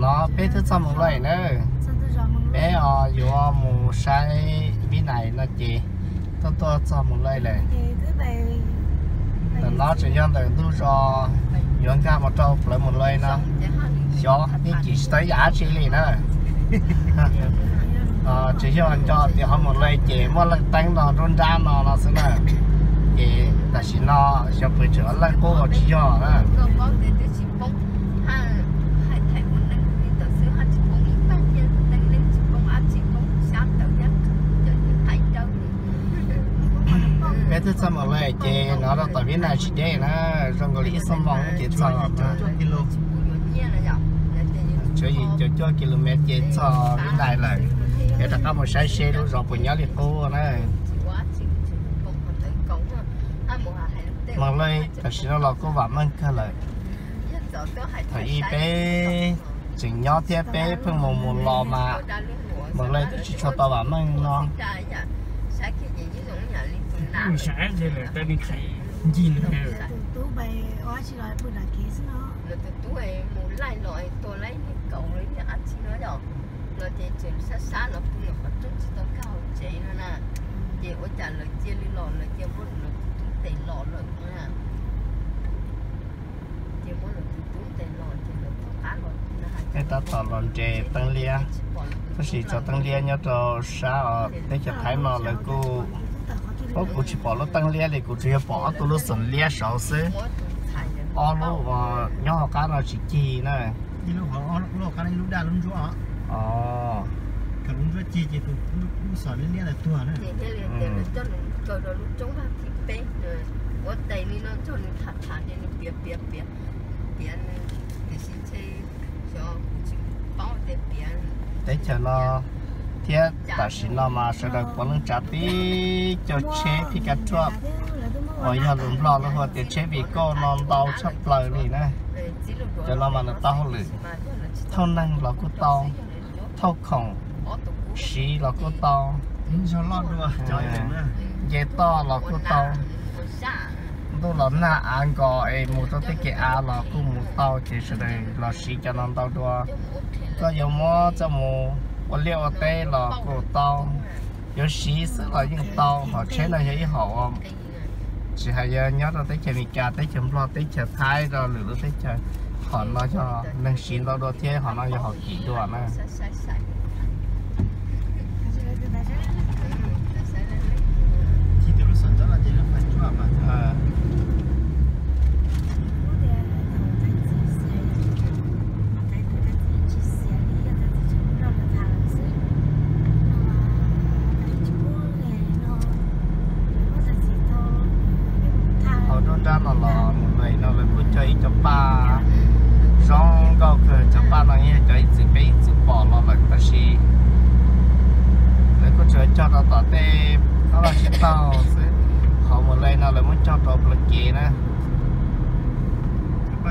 No peb twb txog Moos Lais na. Peb os yuav mus saib Vib Nais no ces tuaj tuaj txog Moos Lais lawm. Ntawm no tseem yog ntawm ntug zos yuav nkag mus rau plawv Moos Lais no. Xyov yeej cim tsis tau ib yam dab tsi li na. Tseem yog nco tias ho Moos Lais ces muaj leej teeb no nruab nrab no no xwb na. Ces tam sim no xyov puas tseem leej qub los tsis yog na. Peb twb txog Moos Lais ces no rau tom Vib Nais tsis deb na, zoo nkaus li ib xuab moos ces txog. Tshuav yim caum cuaj kis lus mev ces txog Vib Nais lawm. Yuav rov qab mus saib seb lub zos puas nyob li qub na. Moos Lais tam sim no los kuj vam meej kawg lawm. Thaum ub peb tseem nyob thiab peb pheej mus mus los mas Moos Lais twb tsis tshua tau vam meej no. Peb tab tom los nres teeb liab, tab sis tso teeb liab nyob rau sab os, teb chaws Thaib no lawv kuj, ub, kuv tsis pom lub teeb liab li, kuv tsuas yog pom ob tug lub xeem liab saud xwb. Ob lub uas nyob hauv qab no tsis cig na. Teb chaws no thiab tam sim no mas sawv daws puav leej tsav tib co tsheb phi ka ruaj uas yog lus Nplog lawv hu tias tsheb vim kauj no ntau tshaj plaws li na. Cov no mas nws tau hauj lwm, thauj neeg los kuj tau, thauj khoom siv los kuj tau, nce toj los kuj tau, ntuj los nag av nkos es mus rau tej kev av los kuj mus tau, ces sawv daws los siv cov no ntau dua. Koj yuav muab coj mus ua liaj ua teb los kuj tau, yuav siv xwb los yeej tau. Hom tsheb no yog ib hom uas tsis hais yog nyob rau teb chaws Amelikas, teb chaws Nplog, teb chaws Thaib, rau lwm lub teb chaws, hom no yog neeg siv ntau dua thiab hom no yog hom kim dua na. Hauv nruab nrab no los mus lawm no lawv kuj cog ib co paj zoo nkauj kawg. Cov paj no yog cov ib txwm peb ib txwm pom los lawm tab sis lawv kuj tsuas cog rau tom tej qab vaj tsib taug xwb. Hauv mus lawm no lawv muab cog rau plawv kev na. Rov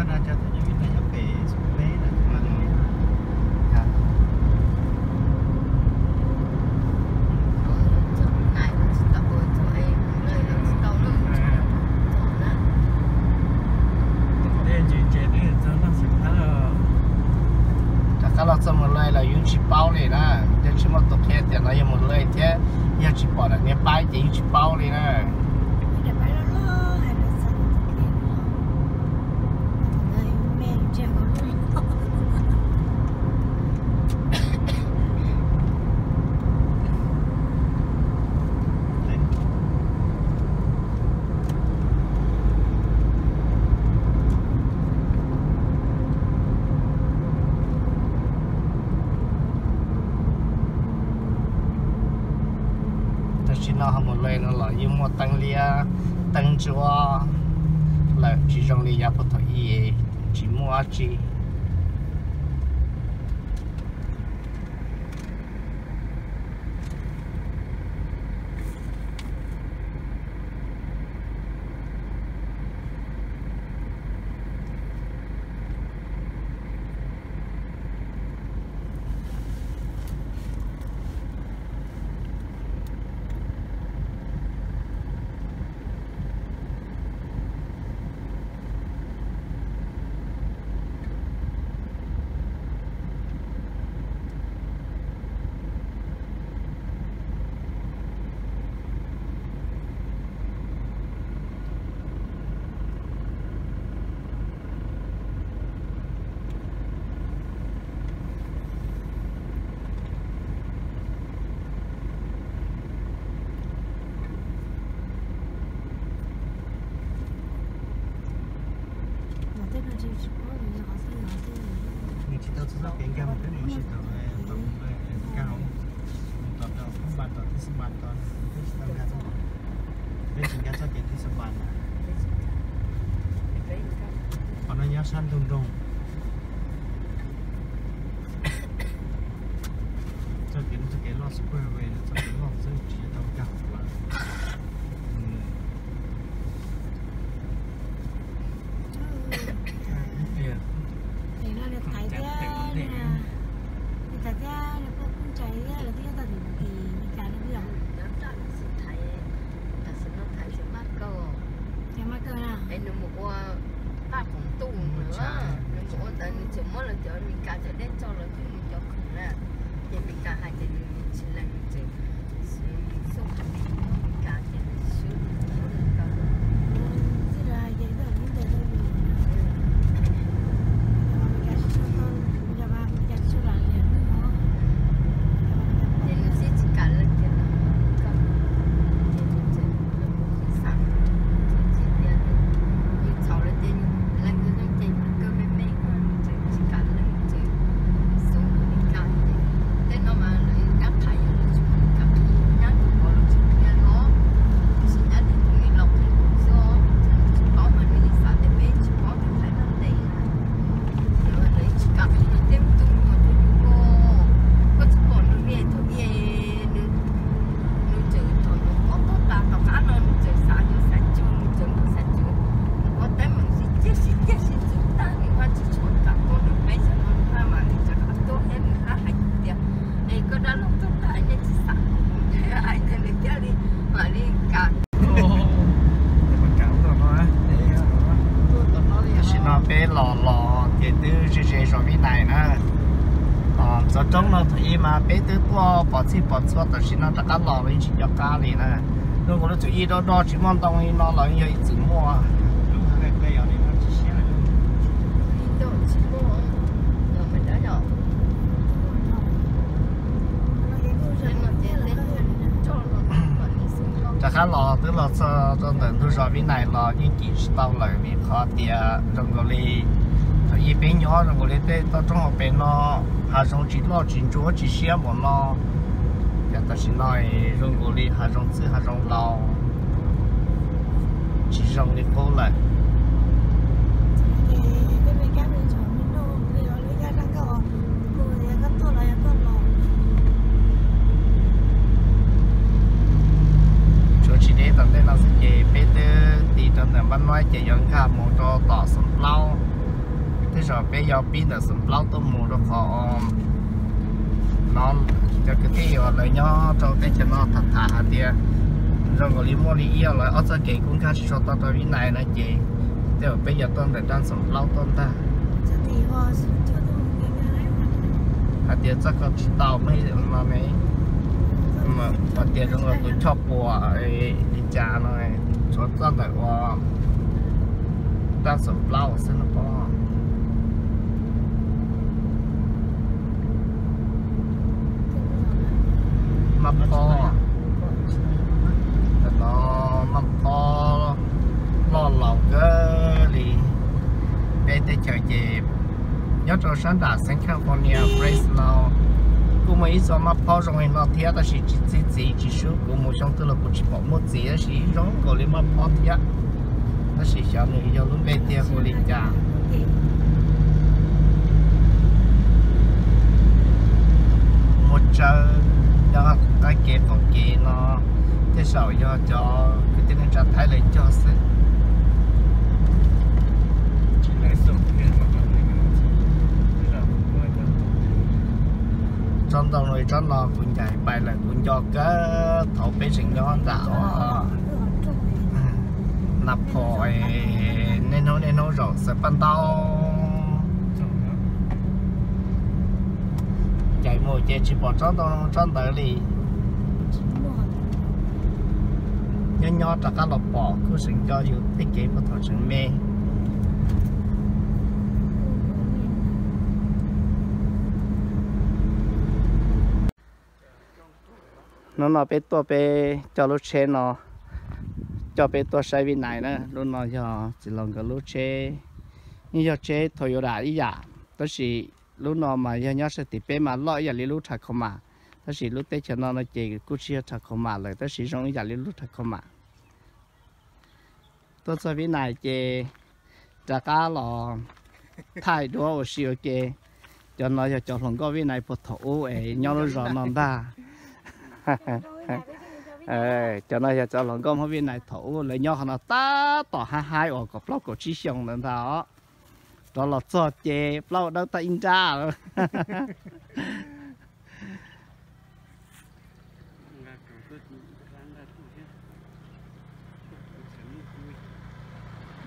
qab los txog mus lawm los yus tsis paub li na, yog tsis muaj tus qhia tias no yog mus lawm thiab yog tsis pom daim niag paib ces yus tsis paub li na. Tam sim no ho mus lawm no los yeej muaj teeb liab teeb ntsuab lawm, tsis zoo li yav puag thaum ub tsis muaj dab tsi. Txoj kev nkag mus peb mus tsis tau, tau nkag hauv, mus tau rau Phab Npas tau Thib Xab Npas tau, peb tsis tau nkag txoj, peb tsis nkag txoj kev Thib Xab Npas na. Qhov no nyob sab ntug nroog. Txoj kev no txoj kev loj super highway, txoj kev loj xwb tsis tau nkag hauv lawm. Tes no nws thaiv thiab, nws thaiv thiab nws poj kub ntshai thiab, lawv twb nyob tau tim Meskas no yom. Tam sim no thaiv tsis maj kaw, tsis maj kaw na. Es nws mus ua paj qoom ntuj, nws mus ua ntawd nws tseem muab lawv cov Meskas cov dej tso los twb mus cov khoom na. Ces Meskas hais tias nws tsis lees, nws tseem xub Meskas ces nws swb. Ces nws sib tsis kam leej tiag, ces nws tseem xav, tsis tias nws txhaum lawm ces leej twg leej ces kaw me me ko, nws tseem tsis kam leej, nws tseem xub Meskas ces tej no mas lawv nyab qhais yog lawv tsis kam qhia, nyab tus pov lawv tsis qhia los, tab sis nyab tus me laus qhia xwb, tsis paub mas nws yeej xav tias peb tsis paub tias thaiv noj tes na. Lawv tsis kam qhia tej tus nyuag tus nyuj, koj tsis pom nws niaj thaum ub, nws tseem thaum nyuam qhuav tuaj tas tom qab no nws tseem xav yuav xav cug, nws tseem muaj xav cug, nws ua teeb meem sib ciaj sib ciaj sib txwv tag nws haj tsis tshua kam tuaj nrog peb xyov no nws haj mam li rov qab tuaj thiab nws haj hais tias, es koj dab laug tuaj tag nej tsis xav kuv, hais tias nws thiaj li mam li kam. Tam sim no peb los los ces twb ze ze zos Vib Nais na. Txog roob no thaum ub mas peb twb tuaj pov txhij pov txhua, tam sim no rov qab los los yeej tsis nco qab li na. Zoo nkaus li txawm ib dob dob tsis muaj ntoo li no los yog ib txwm muaj. Rov qab los twb los txog rau ntawm ntug zos Vib Nais los yeej cim tsis tau lawm vim qhov tias zoo nkaus li thaum ub peb nyob zoo nkaus li tej toj roob hauv pes no hav zoov tsis loj tsis ntsuab tsis siab npaum no. Ces tam sim no zoo nkaus li hav zoov txwj hav zoov laus, tsis zoo li qub lawm. Tshuav tsis deb tom ntej no xwb ces peb twb tig rau ntawm Npab Nuab ces yuav nkag mus rau tom Xoom Plaub. Tej zaum peb yuav pib ntawm Xoom Plaub tuaj mus rau qhov no. Cov kwv tij uas lawv nyob rau teb chaws no tham tham hais tias zoo nkaus li muaj li ib ob lawv ob txoj kev kuj nkag tsis tshua tau rau Vib Nais no ces tej zaum peb yuav tuaj ntawm rau Xoom Plaub tuaj ntag. Hais tias txoj ko tsis tau me no ne, hais tias zoo nkaus tus choj puas li cas no, tshuav txoj ntawm ua rau Xoom Plaub xwb no pob. Maj phob, no maj phob loj laus kawg li. Peb teb chaws ces nyob rau sab nram xeev California, Fresno, kuj muaj ib txoj maj phob zoo li no thiab tab sis tsis txi txiv tsis sub. Kuv mus xyoo twg los kuv tsis pom muaj txiv tab sis zoo nkaus li maj phob thiab. Tab sis xyov nws yog lub npe tiag hu li cas. Muaj tsawb nyob qab kev qaum kev no, tej zaum yog cov kwv tij neej tsa Thaib lawv cog xwb. Tsob ntoo no tsob no kuv ncaim pais lawm kuv nco kawg thaum peb tseem nyob nram Naj Phom, niaj hnub niaj hnub zaum xaws paj ntaub. Ncaim mus ces tsis pom tsob ntoo tsob ntawd li. Nyob nyob rov qab los pom kuj seem nco yus tej kev puag thaum tseem me. Hnub no peb tuaj peb coj lub tsheb no, coj peb tuaj saib Vib Nais na. Lub no yog txiv laus nkawd lub tsheb, yeej yog tsheb Toyota ib yam, tab sis Lub no mas yog nyob sab tim peb mas loj ib yam li lub Tacoma, tab sis lub teb chaws no no ces kuj tsis yog Tacoma lawm, tab sis zoo ib yam li lub Tacoma. Tuaj txog Vib Nais ces rov qab los thaij duab ua si ua ke. Cov no yog cov hluas nkauj Vib Nais puag thaum ub es nyob lub zos no ntag. Cov no yog cov hluas nkauj Hmoob Vib Nais thaum ub lawv nyob qhov no tab tom haib haib uas kaum plaub kaum tsib xyoo ntawd ntag os. Rov los txog ces plaub dawb tag ib nrab.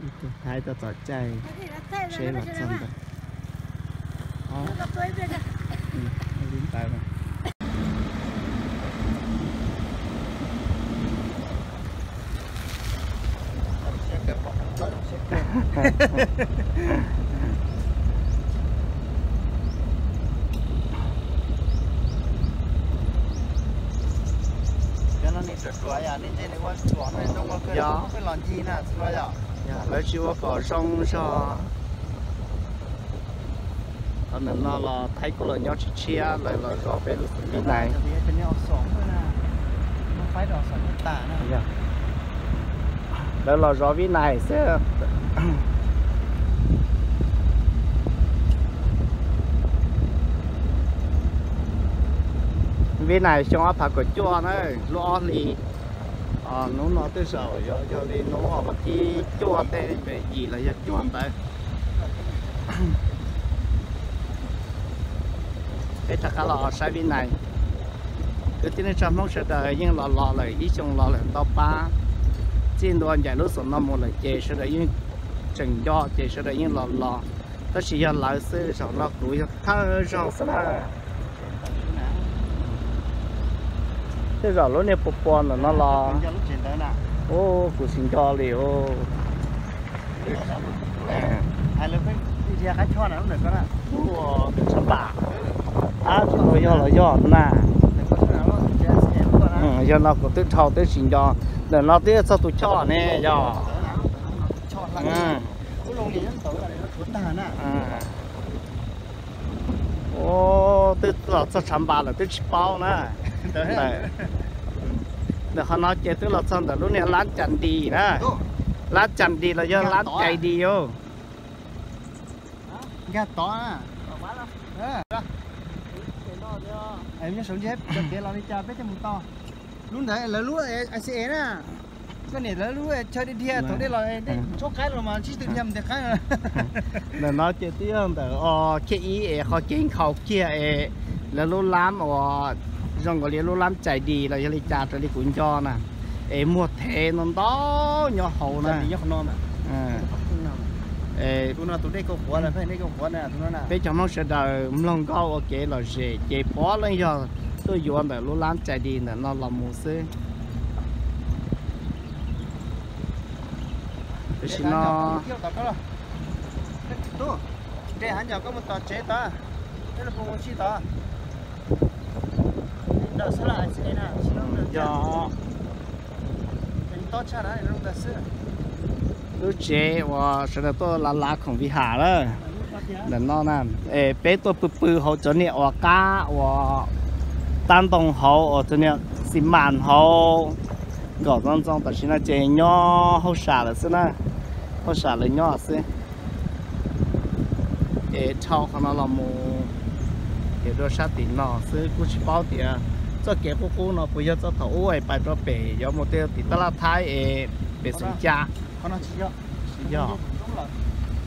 Ib tug Thaib tuaj txog caij tsheb los txog ntawd. Li ntawd. Lawv tsis ua kom zoo zog. Qhov ntawm no los Thaib kuj los nyob tshiab tshiab, lawv los zov peb lub xeev Vib Nais. Lawv los zov Vib Nais xwb. Vib Nais xyoo ob phav kaum cuaj na, lub ob hli. Hnub no tej zaum yog li hnub vas thib cuaj tej, yim los yog cuaj ntawd. Peb rov qab los saib Vib Nais. Kwv tij neej tsa Hmoob sawv daws yeej los los lawm, ib xyoo los lawm ntau pab. Txij ntua ncaim lub xeev no mus lawm ces sawv daws yeej tseem nco ces sawv daws yeej los los. Tab sis yog lawv xwb, zaum no kuv yog thawj zaug xwb na. Tej zaum lub niag pua pua ntawm no los, ub, kuv tsis nco li. Ab, tsis tau yog los yog na. Yog no kuv twb dhau twb tsis nco. Ntawm no twb txog tus choj ne yog. Ub, twb los txog tshav npas lawm twb tsis paub na. Ntawm qhov no ces twb los txog ntawm lub niag lab Cas Dis na. Lab Cas Dis los yog lab Cais Dis os. Nkag tod na. Nyob saum ntshe cov kev los li cas peb thiaj mus tau. Lub ntawd lawv lub I C E na. Koj niam lawv lub chaw dhia dhia thaum dej los, dej tsob qaib los mas tsis tw dhia mus ntawm qaib. Ntawm no ces twb yog ntawm o khiaj ib es qhov kev nkhaus kiag es lawv lub lab uas zoo nkaus li lub lab Cais Dis los yog li cas raws li kuv nco na, es muag thev no ntau nyob hauv na. Peb cov Hmoob sawv daws mloog nkauj ua kev lom zem ces puav leej yog tuaj yuav ntawm lub lab Cais Dis ntawm no los mus xwb. Tam sim no lub tsev uas sawv daws tuaj lav lav khoom vi ham na. Ntawm no na, es peb tuaj pw pw hauv cov niag uas qab uas tab ntoo hauv uas cov niag xi mas hauv nkaum ntxoov ntxoo, tam sim no ces nyob hauj sam lawm xwb na. Hauj sam lawv nyob xwb. Es dhau qhov no los mus, es dua sab tim no xwb kuj tsis paub tias txoj kev qub qub no puas yog txoj thaum ub es pais rau pem yuav mus tej tim tab laj Thaib es pem Xeev Ca. Tsis yog.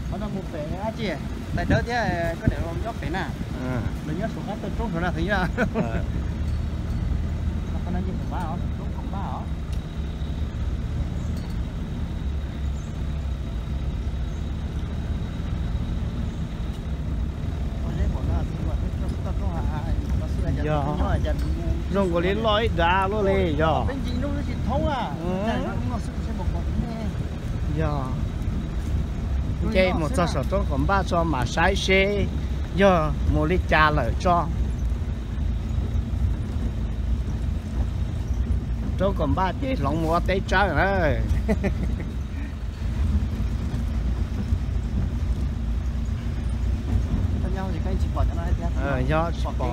Qhov no mus pem dab tsi? Tais Dawb thiab koj niam los nyob pem na. Lawv nyob saum qab toj roob saum na. Qhov no nce Phoom Npab os, roob Phoom Npab os. Yog, zoo nkaus li loj ib dav luaj li yog. Yog, nce mus txog saum roob Phoom Npab tso mam saib seb yog mus li cas lawm tso. Roob Phoom Npab ces hloov mus ua teb tsawb na. Yog tsis pom.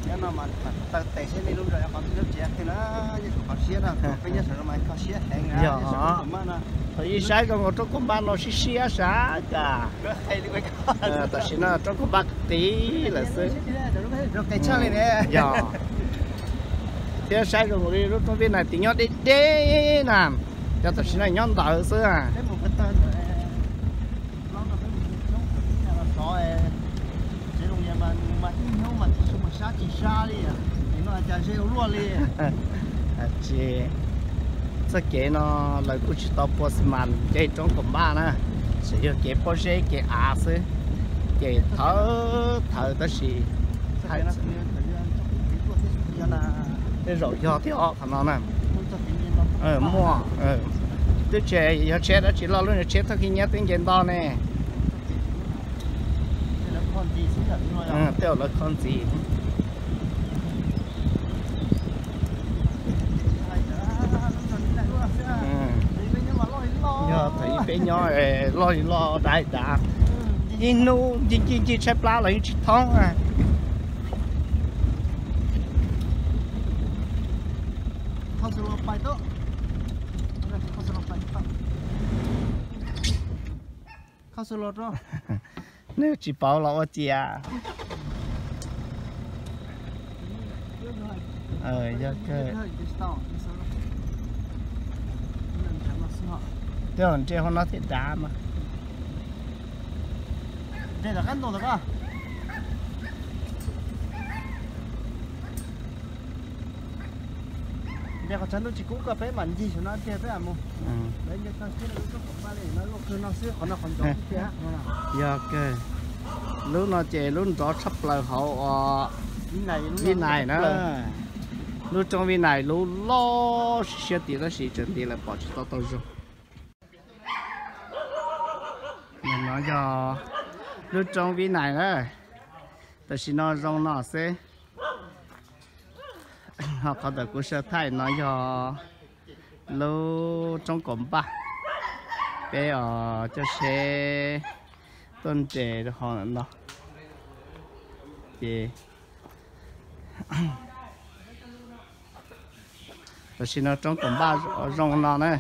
Nyob no mas taw tes seb nej lub nroog yog qhov twg, lub tsev twg na, yeej qhov siab na, peb nyob sawv no mas kho siab heev na, yog sawv no mas na. Thaum ib saib zoo nkaus roob kaum npaj no siab siab sav cas. Tam sim no roob kaum npaj qis lawm xwb. Yog thiab saib zoo nkaus li lub roob Vib Nais tim nyob deb deb na, cov tam sim no nyob ntawd xwb. Tsis, txoj kev no lawv kuj tsis tau pua xi mas cov roob kaum npaj na, tsuas yog kev pob zeb kev av xwb, ces thawv thawv tab sis tej zaum yog thiab os qhov no na. Muaj, twb tsis yog tsheb dab tsi loj, lub niag tsheb thauj khib nyiab twb nce nto ne. Tej zaum lawv kho ntxiv. Yog thaum ub peb nyob loj li loj dav dav, ib hnub ncig ncig ncig tshaib plab los yeej tsis thoob. Nws tsis pauv los ua ciav. Yog kawg. Tej zaum nres hauv no thiaj dav mas. Nres qhov tshav ntuj tsis kub koj peb mam ncig saum no tiag peb mam mus. Yog kawg. Lub no ces lub nrov tshaj plaws hauv os. Vib Nais na. Lub roob Vib Nais lub loj siab siab tid tab sis tseem nti lawm pom tsis tau tau zoo. No yog lub roob Vib Nais na. Tam sim no zoo no xwb. Ho qhov ntawm kuv saw thaij no yog lub roob kaum npaj, peb os coj seb tuaj nres rau hauv ntawm no ces tam sim no roob kaum npaj zoo no na,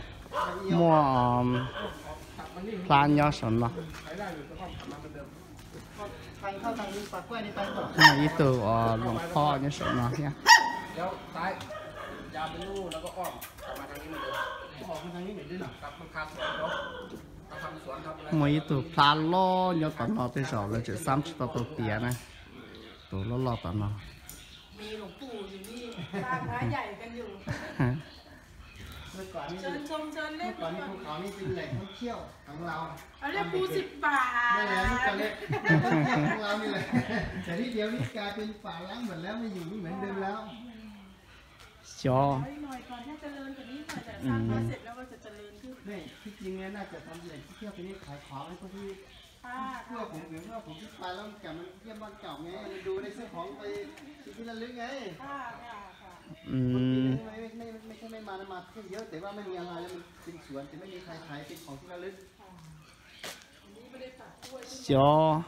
muaj plab nyob saum no. Muaj ib tug loos phob nyob saum no thiab. Muaj ib tug plab loj nyob tom no tej zaum lawv tseem xab tsis tau tau tiav na. Tus loj loj tom no. Xyov. Xyov,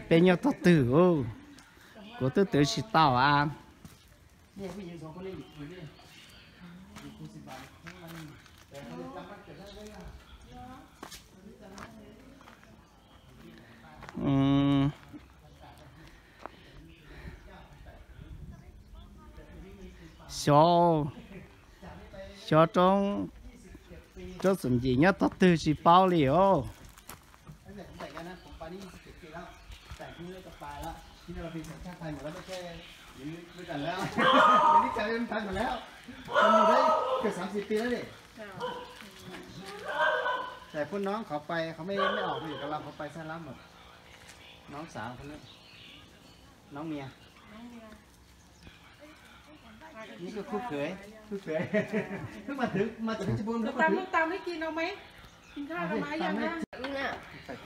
peb nyob tog twg, kuv twb twv tsis tau a. Xyov, xyov roob, roob txom nyem nyob tog twg tsis paub li os. Tại phun nó khỏi bay, khỏi mới, mới ổn thì có lòng khỏi bay xa lắm rồi. Nó xả phun đấy. Nó mia. Nó cứ khúc khởi, khúc khởi. Lúc mà thử, mà thử chứ buông, lúc mà thử. Tao mới kêu nó mấy.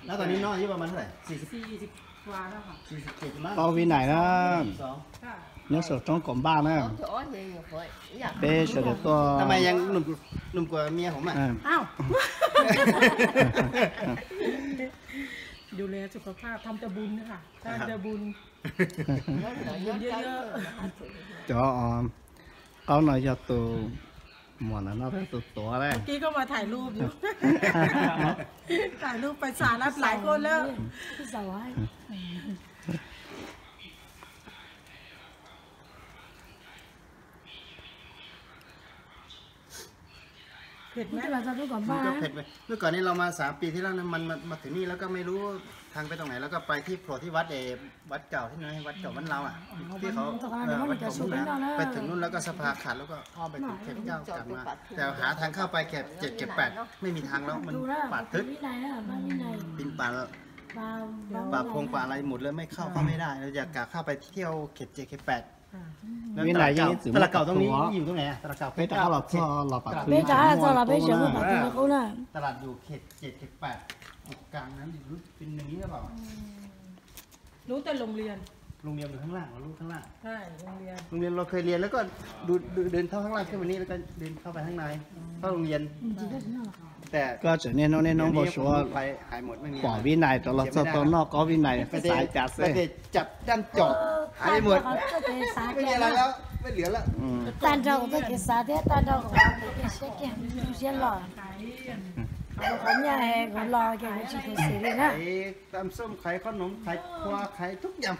Nó tao ní nó với bà mình thế này. Xì xì. Xì xì. Tau vib nais na. Nyob saum roob kaum npaj na. Peb sawv daws tuaj. Tao mày yang nụm, nụm của mia hổ mà. ดูแลสุขภาพ ทำแต่บุญนะคะ ทานแต่บุญ บุญเยอะๆ Cov qaub no yog tus muam no noj, tus tuav lawm. เมื่อกี้ก็มาถ่ายรูปอยู่ ถ่ายรูปไปสหรัฐหลายคนแล้ว เผ็ดไหม มันก็เผ็ดไป เมื่อก่อนนี้เรามาสามปีที่แล้วนะ มันมามาถึงนี่แล้วก็ไม่รู้ทางไปตรงไหน แล้วก็ไปที่โผล่ที่วัดเอ วัดเก่าที่นั่น วัดเก่าบ้านเราอ่ะ ที่เขา เออ วัดเก่าบ้านเรา ไปถึงนู่นแล้วก็สะพานขาด แล้วก็อ้อมไปถึงเขตเก้ากลับมา แต่หาทางเข้าไปเขตเจ็ดเขตแปดไม่มีทางแล้ว มันป่าทึบ ปีนป่า ป่าพงป่าอะไรหมดเลย ไม่เข้าก็ไม่ได้ เราอยากกะเข้าไปเที่ยวเขตเจ็ดเขตแปด แล้ว วินัยยังอยู่ ตลาดเก่า ตรงนี้อยู่ตรงไหนอะ ตลาดเก่า เป๊ะ ตลาดเก่า เป๊ะ ตลาดเก่า ตรงนี้อยู่ตรงไหนอะ ตลาดอยู่เขตเจ็ดเขตแปด อยู่กลางนั้น อยู่เป็นอย่างนี้หรือเปล่า รู้แต่โรงเรียน โรงเรียนอยู่ข้างล่างเหรอ ลูกข้างล่าง ใช่ โรงเรียน โรงเรียนเราเคยเรียน แล้วก็ดูดูเดินเข้าข้างล่างขึ้นมานี่ แล้วก็เดินเข้าไปข้างใน เข้าโรงเรียน แต่ Koj tseem niaj hnub niaj hnub npau suav pom Vib Nais rov los txog tau noj qaub Vib Nais xav cas xwb. Tag nrho kuv txoj kev xav thiab tag nrho kuv siab kiag, tu siab los. Qhov nyiaj kuv los ces kuv tsis kheev xev li na. Tam xom, qhaiv qhob noom, qhaiv phua, qhaiv tub yam.